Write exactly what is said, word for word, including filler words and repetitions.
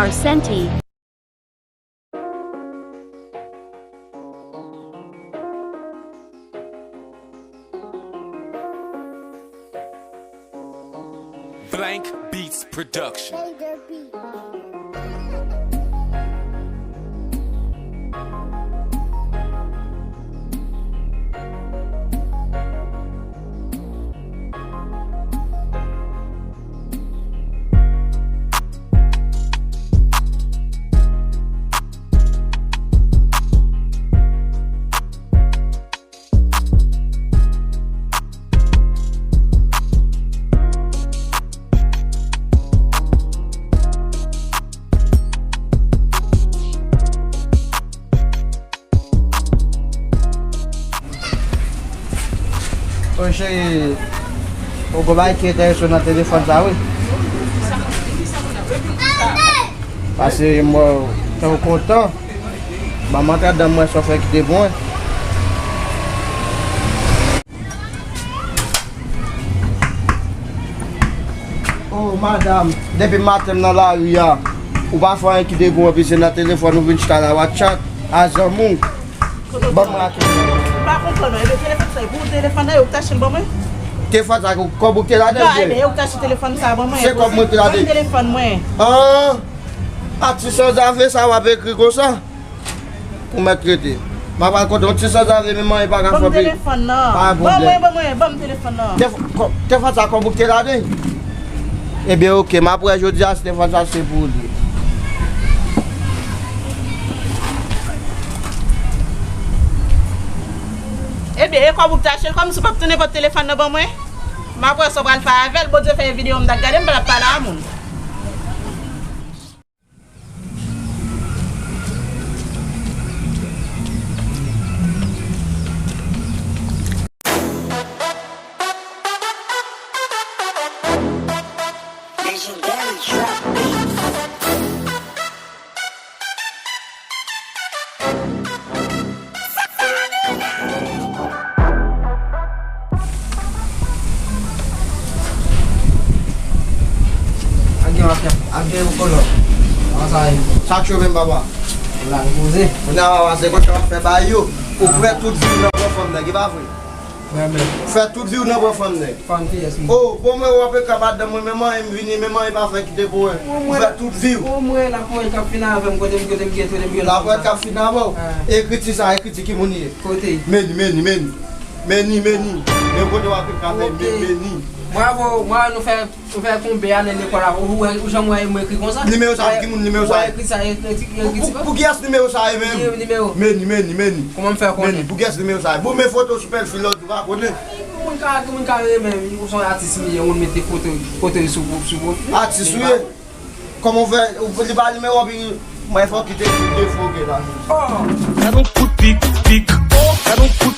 Arcenti. Blank Beats Production. Oye cheri, ou gon bagay ki enterese w nan telefòn sa wi. Pase m wè w kontan. Ban m antre anndan m wè sa w fè kite pou mwen. Oh madam, depi maten m nan lari a, ou pa fè anyen kite pou mwen, epi se nan telefòn ou vin chita la w ap chat a zanmi w. Ban mwen ake. M pa konprann non. Ebyen telefòn sa e pou ou telefòn nan e ou k t achte l ban mwen? Telefòn sa kòb ou k te ladan l? Non, ebyen e ou k t achte telefòn sa ban mwen. Se kòb mwen k te ladan l? Ban m telefòn mwen. An! Atis sanzave sa w ap ekri konsa? Ou mèt rete. M ap al kontre yon ti sanzave men manyen pa ka fè pye. Ban m telefòn nan. Pa gen pwoblèm. Ban mwen, ban mwen, ban m telefòn nan. Telefòn sa kòb ou k te ladan l? Ebyen oke, m ap wè jodi a si telefòn sa se pou ou li ye. Ebyen e kòb ou k te achte l, kòmsi w p ap tounen pot telefòn nan ban mwen? M ap wè sa w pral fè avè l, Bondye fè videyo m t ap gade m pa t ap pale a moun. Ak gen wafya, ak gen yon kolò. Kòman sa ye? Sa k cho menm papa? La nou poze. Kounye a papa se konsa w ap fè bagay yo. Ou fè tout vi w nan pran fanm nèg, e pa vre? Ou fè tout vi w nan pran fanm nèg. Fanm kiyès menm? Oh, bon mwen w ap ekri madanm mwen, men manyen m vini, men manyen pa fè kite pou mwen. Ou fè tout vi w. Ou mwen la pou wè l k ap fin avè m, kote m, kote m gen, kote m gen. L ap wè l k ap fin avè w. Ekriti sa, ekriti ki moun li ye? Kote? Meni, meni, meni. Meni, meni. Men kote w ap ekri avè l, meni. Bravo, bravo, nou fè, nou fè konbe ane lekòl la. Ou wè, ou janm wè m ekri konsa? Nimewo sa, ki moun nimewo sa? Ou wè ekri sa, ekriti, ekriti. Pou kiyès nimewo sa ye menm? Nimewo. Meni, meni, meni. Kòman m fè konnen? Meni, pou kiyès nimewo sa ye? Bon, men foto sou pèl filòt. Ou pa konnen? Moun ka, moun ka renmen, ou se yon atis m ye, moun mete foto, foto sou, sou pwofil. Atis ou ye? Kòman w fè, ou li pa nimewo w pi, mwen fò kite tout defo gen la. Oh! Gad on kout pik, pik, oh! Gad on kout